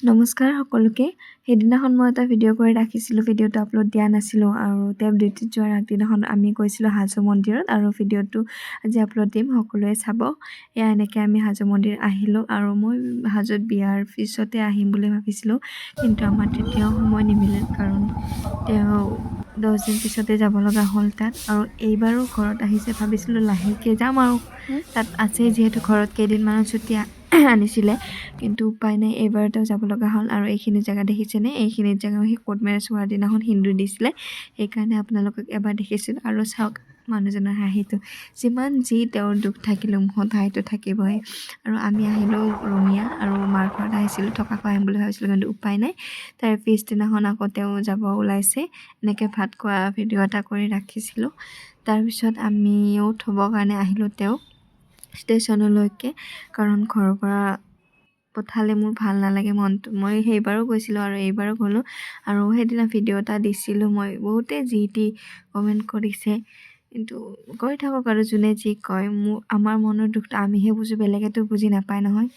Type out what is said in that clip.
নমস্কাৰ সকলোকে। সেইদিনাখন মই এটা ভিডিঅ' কৰি ৰাখিছিলোঁ, ভিডিঅ'টো আপলোড দিয়া নাছিলোঁ আৰু তেওঁ ডিউটিত যোৱাৰ আগদিনাখন আমি গৈছিলোঁ হাজো মন্দিৰত আৰু ভিডিঅ'টো আজি আপলোড দিম, সকলোৱে চাব। এয়া এনেকৈ আমি হাজো মন্দিৰ আহিলোঁ আৰু মই হাজোত বিয়াৰ পিছতে আহিম বুলি ভাবিছিলোঁ, কিন্তু আমাৰ তেতিয়াও সময় নিমিলিল, কাৰণ তেওঁ 10 দিন পিছতে যাব লগা হ'ল তাত। আৰু এইবাৰো ঘৰত আহিছে, ভাবিছিলোঁ লাহেকৈ যাম আৰু তাত আছে যিহেতু ঘৰত কেইদিনমানৰ ছুটি আনিছিলে, কিন্তু উপায় নাই, এইবাৰ তেওঁ যাব লগা হ'ল। আৰু এইখিনি জেগা দেখিছেনে? এইখিনি জেগা সি কোৰ্ট মেৰেজ হোৱাৰ দিনাখন সিন্দুৰ দিছিলে, সেইকাৰণে আপোনালোকক এবাৰ দেখিছিলোঁ। আৰু চাওক মানুহজনৰ হাঁহিটো, যিমান যি তেওঁৰ দুখ থাকিলেও মুখত হাঁহিটো থাকিবই। আৰু আমি আহিলোঁ ৰঙিয়া আৰু মাৰ ঘৰত আহিছিলোঁ, থকাকৈ আহিম বুলি ভাবিছিলোঁ, কিন্তু উপায় নাই। তাৰ পিছদিনাখন আকৌ তেওঁ যাব ওলাইছে, এনেকৈ ভাত খোৱা ভিডিঅ' এটা কৰি ৰাখিছিলোঁ। তাৰপিছত আমিও থ'বৰ কাৰণে আহিলোঁ তেওঁক ষ্টেচনলৈকে, কাৰণ ঘৰৰ পৰা পঠালে মোৰ ভাল নালাগে মনটো। মই সেইবাৰো গৈছিলোঁ আৰু এইবাৰো গ'লোঁ আৰু সেইদিনা ভিডিঅ' এটা দিছিলোঁ মই। বহুতে যি টি কমেণ্ট কৰিছে, কিন্তু কৰি থাকক আৰু যোনে যি কয়, মোৰ আমাৰ মনৰ দুখটো আমিহে বুজোঁ, বেলেগেতো বুজি নাপায় নহয়।